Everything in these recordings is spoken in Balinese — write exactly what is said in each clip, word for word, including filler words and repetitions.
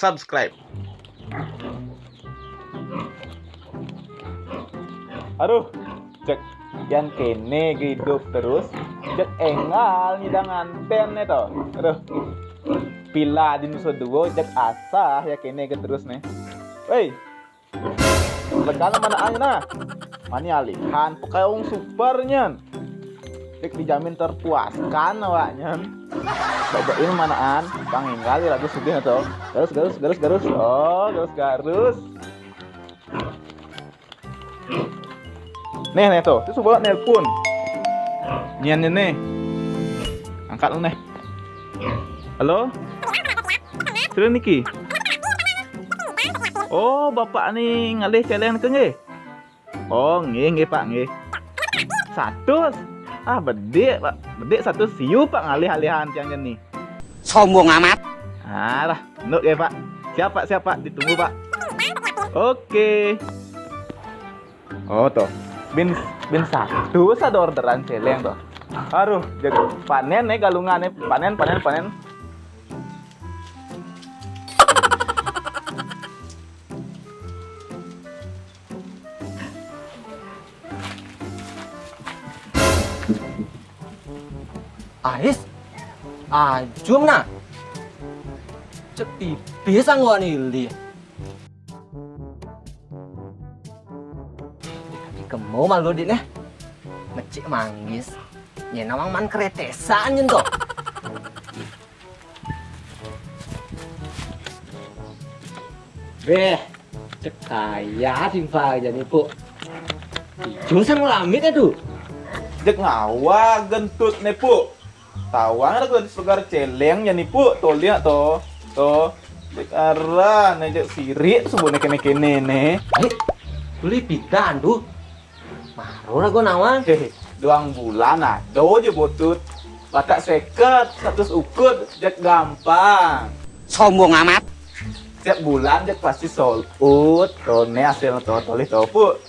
subscribe. Aduh, cek, yan kéné gé idup terus, cek énggal nyidang ngantén né to. Aduh, pila di nusa dua, cek asa ya kéné gé terus né. Wéi, lekana manaan nah. Mani alihan, pakai wong super nyen. Cek dijamin terpuaskan awaknyen. Coba ini manaan, pang énggal ya lagu sugih to. Garus, garus, garus, garus. Oh, garus, garus. Nih, nih tuh, itu coba nelpon. Nyen nih. Angkat lu nih. Halo? Sira niki? Oh, bapak ni ngalih céléng ke nggih? Oh, nggih, nggih, Pak, nggih. Satus. Ah, bedik, Pak. Bedik satus siu, Pak, ngalih-alihan tiang ni. Sombong amat. Alah, nuk ya, Pak. Siap, Pak, siap, Pak. Ditunggu, Pak. Oke. Oh, tuh. Bin bin satus ada orderan céléng tuh. Aduh, jadi panen nih galungan nih. Panen, panen, panen. Ais, ajum nah. Cek tipis angguan ili. Kemo malu dik neh. Mecik manggis. Nyén awang man keretesan nyen to. Béh, cek kaya timpal jani, Puk. Ijo sang lamit atuh. Cek ngawa gentut né, Puk. Tawang ada kudu segar céléng jani, Puk. Tolih to. To. Cek arah né cek sirik subuh né kéné-kéné né. Dik, beli pidan tuh. Maro lah gua nawang. Héhé, duang bulan ado ja butut. Batak séket, satus ukud, cek gampang. Sombong amat. Tiap bulan cek pasti sold out. To né hasil to tolih to, Puk.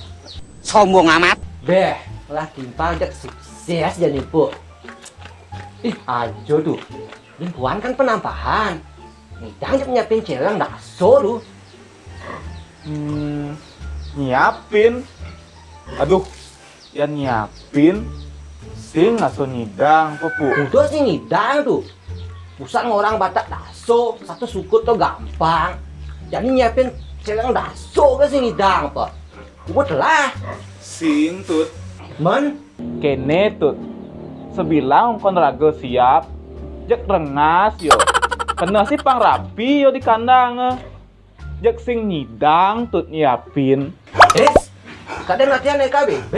Sombong amat. Béh, lah timpal cek sukses jani, Puk. Ih, ajo tuh. Lingkuan kan penampahan. Ngidang cek nyiapin céléng daso tuh. Hmm, nyiapin. Aduh, ya nyiapin. Sing ngaso nyidang, Puk. Udah sing nyidang tuh. Pusat ngorang batak daso, satus ukud to gampang. Jani nyiapin céléng daso ke sing nyidang apa? Ubut lah. Sing, Tut. Men? Kéné, Tut. Sabilang kon raga siap, cek rengas yo. Kena si pang rapi yo di kandang. Cek sing nyidang, Tut, nyiapin. Is, kadang latihan K B B.